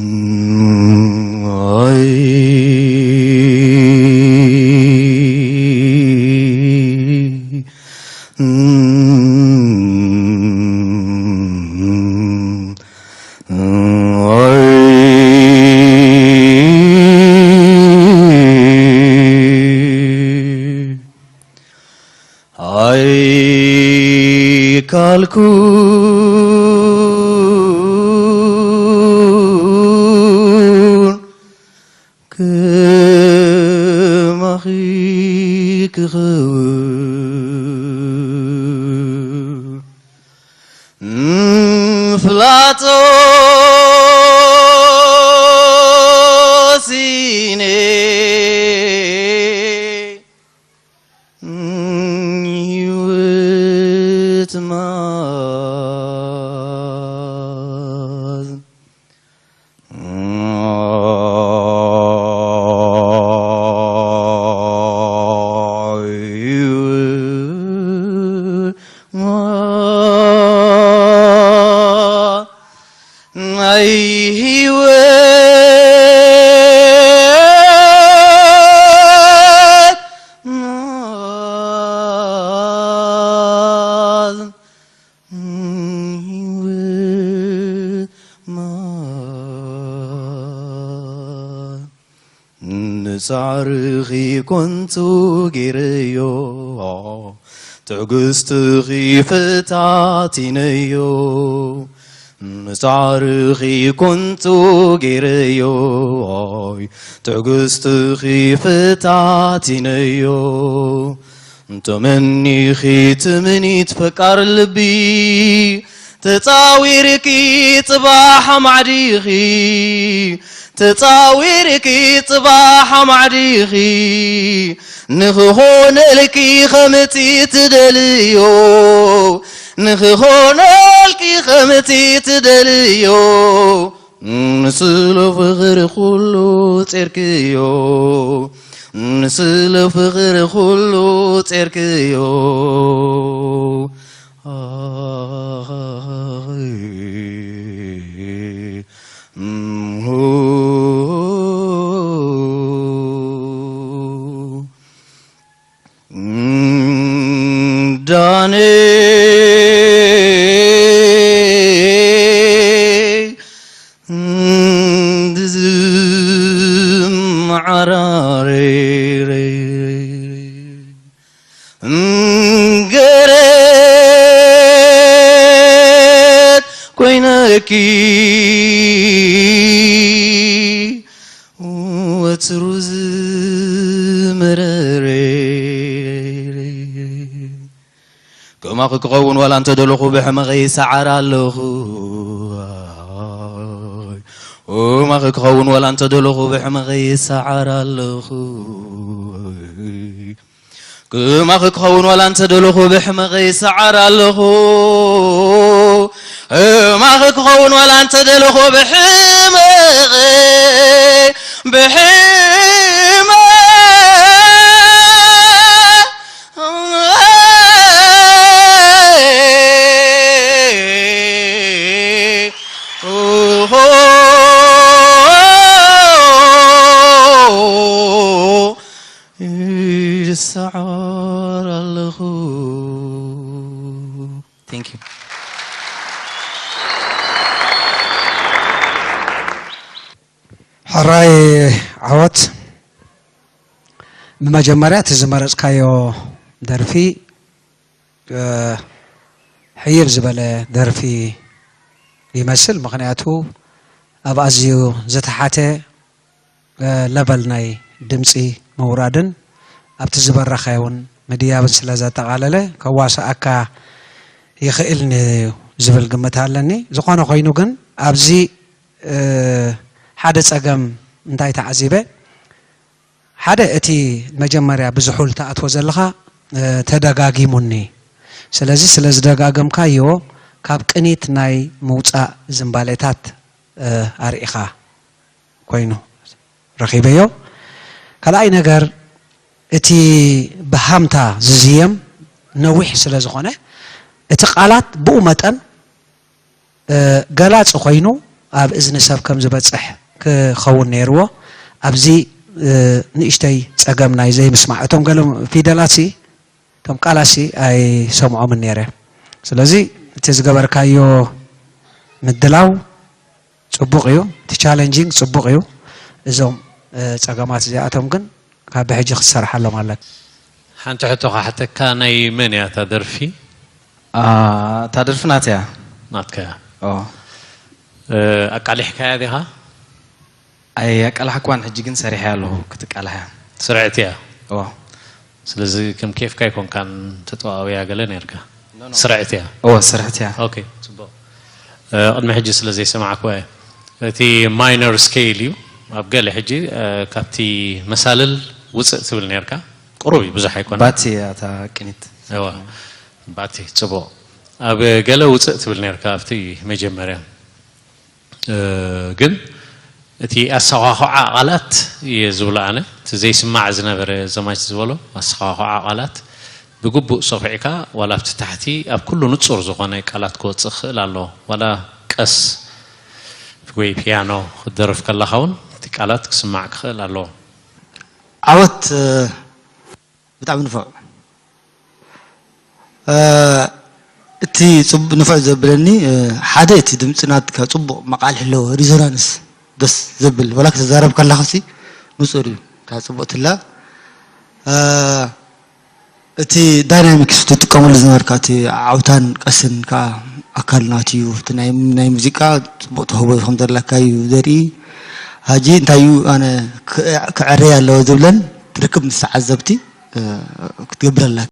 ኣይ፣ ኣይ፣ ኣይካልኩን ከማኺ ክኸውን። ምፍላጦ ሲነ ህይወት ማዝ ናይ ህይወት ማዝ ንጻዕርኺ ኮንቱ ገይረዮ፣ ትዕግስትኺ ፈታቲነዮ። ንጻዕርኺ ኮንቱ ገይረዮ፣ ትዕግስትኺ ፈታቲነዮ። ተመኒኺ ትምኒት ፈቃር ልቢ፣ ተጻዊርኪ ጽባሕ ኣማዕዲኺ፣ ተጻዊርኪ ጽባሕ ኣማዕዲኺ፣ ንኽኾነልኪ ኸምቲ ትደልዮ፣ ንኽኾነልኪ ኸምቲ ትደልዮ። ንስለ ፍቕሪ ኩሉ ጼርክዮ፣ ንስለ ፍቕሪ ኩሉ ጼርክዮ። ዳነ ዝመዓራረይ ገረት ኮይነኪ ወትሩ ዝመረረ። ከማኺ ክኸውን ዋላ እንተ ደለኹ ብሕመቐ ይሰዓር ኣለኹ። ከማኺ ክኸውን ዋላ እንተ ደለኹ ብሕመቐ ይሰዓር ኣለኹ። ከማኺ ክኸውን ዋላ እንተ ደለኹ ብሕመቐ ይሰዓር ኣለኹ። ከማኺ ክኸውን ዋላ እንተ ደለኹ ብሕመቐ፣ ብሕመቐ ይሰዓር ኣለኹ። Thank you። ሕራይ ዓወት። ብመጀመርያ እቲ ዝመረጽካዮ ደርፊ፣ እ፣ ሕይል ዝበለ ደርፊ ይመስል። ምኽንያቱ ኣብ ኣዝዩ ዝተሓተ፣ እ፣ ለበል ናይ ድምጺ ምውራድን ኣብቲ ዝበረኻዮ እውን ምድያብን ስለ ዘጠቓለለ ከዋስኣካ ይኽእል እዩ ዝብል ግምት ኣለኒ። ዝኾነ ኮይኑ ግን ኣብዚ፣ እ፣ ሓደ ጸገም እንታይ ተዓዚበ? ሓደ እቲ መጀመርያ ብዝሑል ትኣትዎ ዘለኻ፣ እ፣ ተደጋጊሙኒ። ስለዚ ስለ ዝደጋገምካዮ ካብ ቅኒት ናይ ምውጻእ ዝንባሌታት፣ እ፣ ኣርኢኻ ኮይኑ ረኺበዮ። ካልኣይ ነገር እቲ ብሃምታ ዝዝየም ነዊሕ ስለ ዝኾነ እቲ ቃላት ብኡ መጠን፣ እ፣ ገላጺ ኮይኑ ኣብ እዝኒ ሰብ ከም ዝበጽሕ ክኸውን ነይርዎ። ኣብዚ ንእሽተይ ጸገም ናይ ዘይምስማዕ፣ እቶም ገለ ፊደላትሲ፣ እቶም ቃላትሲ ኣይሰምዖምን ነይረ። ስለዚ እቲ ዝገበርካዮ ምድላው ጽቡቕ እዩ፣ እቲ ቻለንጂንግ ጽቡቕ እዩ። እዞም ጸገማት እዚኣቶም ግን ካብ ብሕጂ ክትሰርሓሎም ኣለካ። ሓንቲ ሕቶ ክሓተካ፣ ናይ መን እያ እታ ደርፊ? እታ ደርፊ ናተያ። ናትካ እያ። ኣቃሊሕካያ ዲኻ? ኣይኣቃላሕኳን፣ ሕጂ ግን ሰሪሐያ ኣለኹ ክትቃላሕያ። ስርዕቲ እያ። እዋ ስለዚ ከም ኬፍካ ኣይኮንካን ተጠዋውያ ገለ ነርካ። ስርዕቲ እያ። እዋ ስርሕቲ እያ። ኦኬ፣ ጽቡቕ። ቅድሚ ሕጂ ስለ ዘይሰማዕኩዋ እየ። እቲ ማይነር ስኬል እዩ። ኣብ ገለ ሕጂ ካብቲ መሳልል ውፅእ ትብል ነርካ። ቁሩብ እዩ፣ ብዙሕ ኣይኮነ። ባቲ እያ እታ ቅኒት። እዋ ባቲ፣ ጽቡቕ። ኣብ ገለ ውፅእ ትብል ነርካ ኣብቲ መጀመርያ። ግን እቲ ኣሰኻኽዓ ቃላት እየ ዝብሎ ኣነ። እቲ ዘይስማዕ ዝነበረ ዘማች ዝበሎ ኣሰኻኽዓ ቃላት ብግቡእ ሰኹዕካ፣ ዋላ ኣብቲ ታሕቲ ኣብ ኩሉ ንጹር ዝኾነ ቃላት ክወጽእ ክኽእል ኣለዎ። ዋላ ቀስ ወይ ፒያኖ ክትደርፍ ከለኻ እውን እቲ ቃላት ክስማዕ ክኽእል ኣለዎ። ዓወት ብጣዕሚ ንፉዕ። እቲ ንፉዕ ዘብለኒ ሓደ እቲ ድምፂ ናትካ ፅቡቕ መቃልሒ ኣለዎ፣ ሪዞናንስ ደስ ዘብል፣ ዋላ ክትዛረብ ከለኻሲ ንፁር እዩ፣ ካብ ፅቡቕ ትላ። እቲ ዳይናሚክስ ትጥቀመሉ ዝነበርካ እቲ ዓውታን ቀስን ከዓ ኣካል ናቱ እዩ። እቲ ናይ ሙዚቃ ፅቡቕ ተውህቦ ከም ዘለካ እዩ ዘርኢ። ሀጂ እንታይ እዩ ኣነ ክዕረይ ኣለዎ ዝብለን ርክብ ምስ ተዓዘብቲ ክትገብር ኣለካ።